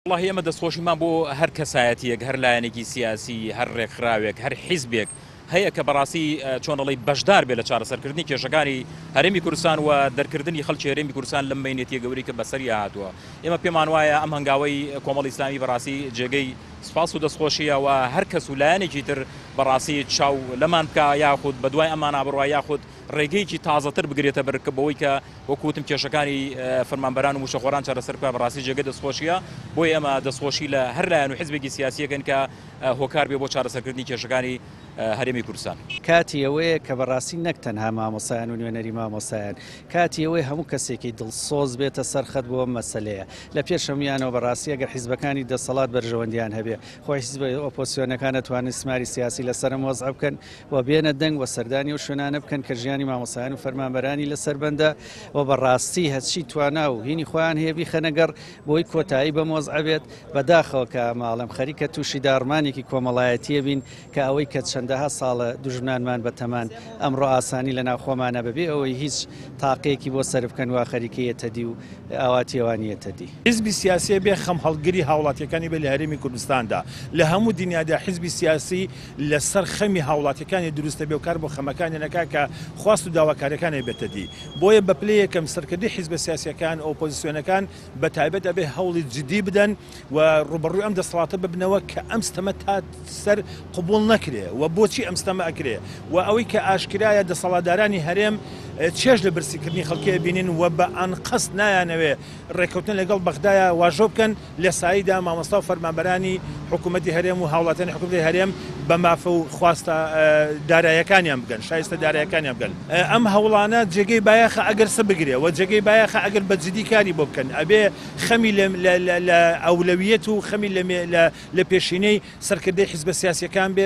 وەڵاهی ئێمە دەستخۆشیمان بۆ هەر کەسایەتییەک، هەر لایەنێکی سیاسی، هەر ڕێکخراوێک، هەر حیزبێک هەیە کە بەڕاستی چۆن ئەڵێی بەشدار بێت لە چارەسەرکردنی کێشەکانی هەرێمی کوردستان و دەرکردنی خەڵکی هەرێمی کوردستان لەم مەینەتیە گەورەی کە بەسەریا هاتووە. ئێمە پێمان وایە ئەم هەنگاوەی کۆمەڵی ئیسلامی بەڕاستی جێگەی سوپاس و دەستخۆشییە و هەر کەس و لایەنێکی تر بەڕاستی چاو لەمان بکا یاخود بەدوای ئەمانا بڕوا یاخود ڕێگەیەکی تازەتر بگرێتە بەر کە بەوەی کە وەکو وتم کێشەکانی فەرمانبەران و مووچەخۆران چارەسەر بکات بەڕاستی جێگەی دەستخۆشییە، بۆیە ئێمە دەستخۆشی لە هەر لایەن و حزبێکی سیاسی ئەکەین کە هۆکار بێ بۆ چارەسەرکردنی کێشەکانی هەرێمی کوردستان. کاتی ئەوەیە کە بەڕاستی نەک تەنها مامۆستایان و نوێنەری مامۆستایان، کاتی ئەوەیە هەموو کەسێکی دڵسۆز بێتە سەر خەت بۆ ئەم مەسەلەیە. لە پێش هەموویانەوە بەڕاستی ئەگەر حیزبەکانی دەسەڵات بەرژەوەندیان هەبێ، خۆ حیزبە ئۆپۆزسیۆنەکان ئەتوانن ئیستیسماری سیاسی لەسەر ئەم وەزعە بکەن، و بێنە دەنگ و سەردانی ئەو شوێنانە بکەن کە ژیانی مامۆستایان و فەرمانبەرانی لەسەر بەندە و بە ڕاستی هەرچی توانا و هینی خۆیان هەیە بیخەنە گەڕ بۆی کۆتایی بەم وەزعە بێت. بەداخەوە کە ئەمە ئەڵێم خەریکە تووشی داڕمانێکی کۆمەڵایەتیە بین کە ئەوەی کە چەندەها ساڵە دوژمنانمان بەتەمان ئەمڕۆ ئاسانی لە ناو خۆمانە بەبێ ئەوەی هیچ تاقەیەکی بۆ سەرف بکەن وا خەریکە یەتە دی و ئاواتی ئەوان یەتە دی. حیزبی سیاسی بێ خەم هەڵگری هاوڵاتیەکانی بێ لە هەرێمی کوردستاندا. لە هەموو دنیادا حیزبی سیاسی لە سەر خەمی هاوڵاتیەکانی دروست دەبێ و کار بۆ خەمەکانی نەکا کە خواست و داواکاریەکانی بێتە دی. بۆیە بە پلەی یەکەم سەرکردەی حیزبە سیاسیەکان، ئۆپۆزیسیۆنەکان بە تایبەت ئەبێ هەوڵی جدی بدەن و ڕووبەڕووی ئەم دەسەڵاتە ببنەوە کە ئەم ستەمە تا سەر قبوڵ نەکرێ و بۆچی ئەم ستەمە ئەکرێ و ئەوەی کە ئاشکرایە دەسەڵاتدارانی هەرێم چێژ لە برسیکردنی خەڵکی ئەبینن و بە ئەنقەست نایانەوێ ڕێککەوتن لەگەڵ بەغدایا واژۆ بکەن، لە سایەیدا مامۆستا و فەرمانبەرانی حکوومەتی هەرێم و هاوڵاتیانی حکوومەتی هەرێم بە ماف و خواستە دارایەکانیان بگەن، شایستە دارایەکانیان بگەن. ئەم هەوڵانە جێگەی بایەخە ئەگەر سبگرێ و جێگەی بایەخە ئەگەر بە جدی کاری بۆ بکەن. ئەبێ خەمی لە ئەولەویەت و خەمی لە پێشینەی سەرکردەی حیزبە سیاسیەکان بێ.